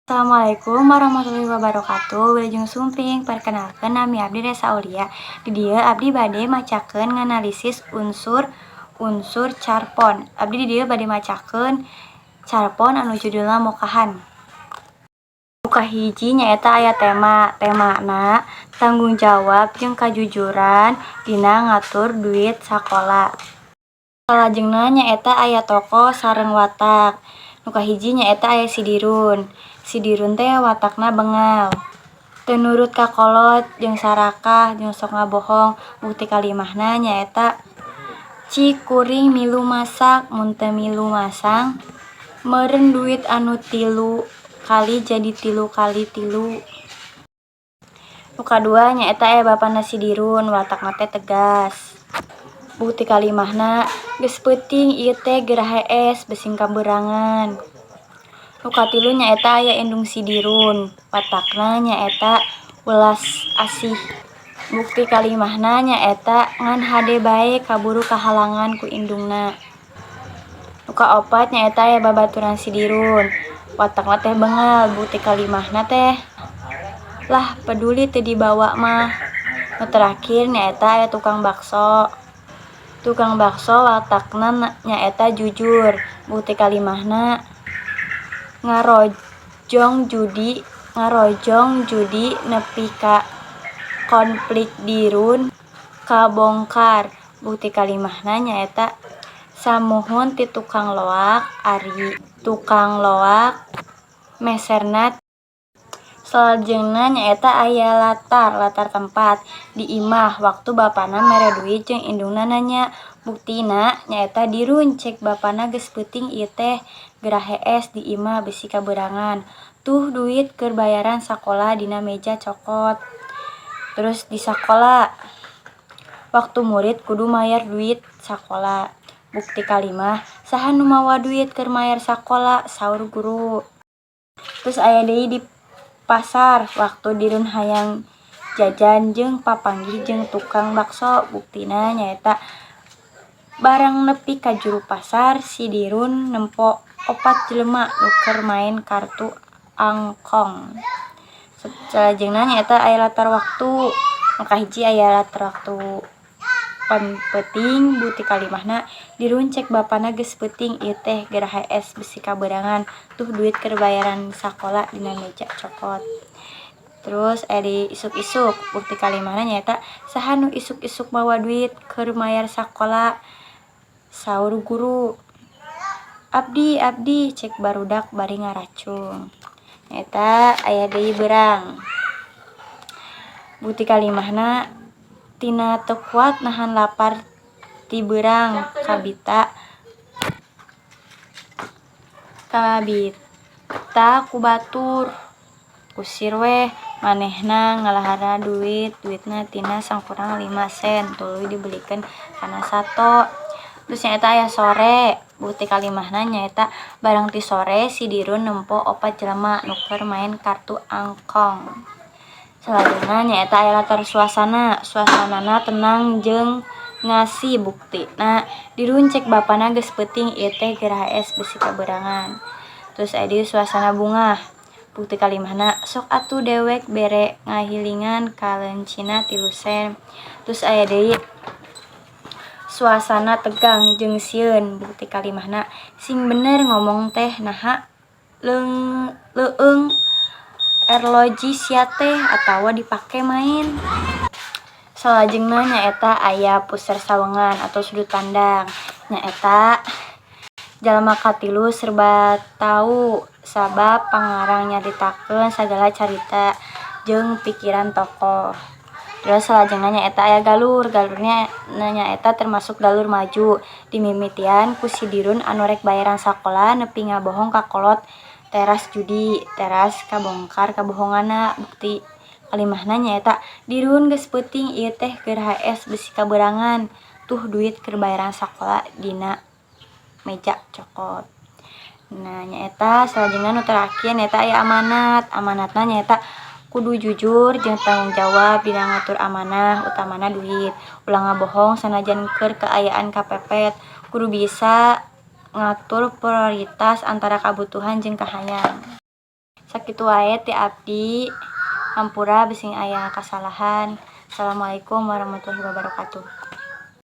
Assalamualaikum warahmatullahi wabarakatuh. Wilujeng sumping. Perkenalkan, nami abdi Resa Aulia. Di dieu abdi bade macakeun nganalisis unsur unsur carpon. Abdi di dieu bade macakeun carpon anu judulna Mokahan. Nu kahiji nyaeta aya tema. Temana tanggung jawab jeung kajujuran dina ngatur duit sakola. Salajengna nyaeta aya tokoh sareng watak. Nu kahiji nyaeta aya si Dirun. Si Dirun teh watakna bengal. Teu nurut ka kolot jeung sarakah jeung sok ngabohong. Bukti kalimahna nyaeta, "Cik kuring milu masak, mun teu milu masang meureun duit anu tilu kali jadi tilu kali tilu." Nu kadua nyaeta aya bapana si Dirun, watakna teh tegas. Bukti kalimahna, "Geus peuting ieu teh, geura hees bisi kabeurangan." Nu katilu nyaeta aya indung si Dirun, watakna nyaeta welas asih. Bukti kalimahna nyaeta, ngan hade bae kaburu kahalangan ku indungna. Nu kaopat nyaeta aya babaturan si Dirun, watakna teh bengal. Bukti kalimahna teh, "Lah, peduli teu dibawa mah." Nu terakhir nyaeta aya tukang bakso. Tukang bakso watakna nyaeta jujur. Bukti kalimahna, "Ngarojong judi nepi ka konflik Dirun kabongkar." Bukti kalimahna nyaeta, "Samuhun ti tukang loak, ari tukang loak meserna." Salajengna nyaeta aya latar, latar tempat di imah waktu bapana mere duit jeung indungna nanya. Buktina nyaeta, "Dirun, cek bapana geus peuting ieu teh, geura hees di imah bisi kabeurangan. Tuh duit keur bayaran sakola dina meja cokot." Terus di sakola waktu murid kudu mayar duit sakola. Bukti kalimah, "Saha nu mawa duit keur mayar sakola?" saur guru. Terus aya deui di pasar waktu Dirun hayang jajan jeung papanggih jeung tukang bakso. Buktina nyaeta, barang nepi ka juru pasar, si Dirun nempo opat jelema nu keur maen kartu angkong. Salajengna nyaeta aya latar waktu. Nu kahiji aya latar waktu peuting. Bukti kalimahna, "Dirun, cek bapana geus peuting ieu teh, geura hees bisi kabeurangan. Tuh duit keur bayaran sakola dina meja cokot." Terus aya di isuk-isuk. Bukti kalimahna nyaeta, "Saha nu isuk-isuk mawa duit keur mayar sakola?" saur guru. "Abdi, abdi," cek barudak bari ngaracung. Nyaeta aya deui beurang. Bukti kalimahna, "Tina teu kuat nahan lapar ti beurang kabita ku batur. Kusir weh manehna ngalahar duit, duitna tina sakurang 5 sen tuluy dibelikeun kana sato." Terus nyaeta aya sore. Bukti kalimahna nyaeta, barang ti sore si Dirun nempo opat jelema nu keur maen kartu angkong. Salajengna nyaeta aya latar suasana. Suasanana tenang jeung ngasih. Buktina, "Dirun, cek bapana geus peuting ieu teh, geura hees bisi kabeurangan." Terus aya deui suasana bungah. Bukti kalimahna, "Sok atuh dewek bere ngahilingan kalencina 3 sen." Terus aya deui suasana tegang jeung sieun. Bukti kalimahna, "Sing bener ngomong teh, naha leung erloji sia teh atawa dipake main?" Salajengna nyaeta aya puser sawengan atau sudut pandang. Nyaeta jalma katilu serba tau sabab pangarang nyaritakeun sagala carita jeung pikiran tokoh. Terus salajengna nyaeta aya galur. Galurna nyaeta termasuk galur maju, dimimitian ku si Dirun anu rek bayaran sakola nepi ngabohong ka kolot teras judi, teras kabongkar kabohonganna. Bukti kalimahna nyaeta, "Dirun, geus peuting ieu teh, geura hees bisi kabeurangan. Tuh duit keur bayaran sakola dina meja cokot." Nah, nyaeta salajengna nu terakhir nyaeta aya amanat. Amanatna nyaeta kudu jujur jeung tanggung jawab dina ngatur amanah, utamana duit. Ulah ngabohong sanajan keur kaayaan kapepet. Kudu bisa ngatur prioritas antara kabutuhan jeung kahayang. Sakitu wae ti abdi. Hampura bising aya kasalahan. Assalamualaikum warahmatullahi wabarakatuh.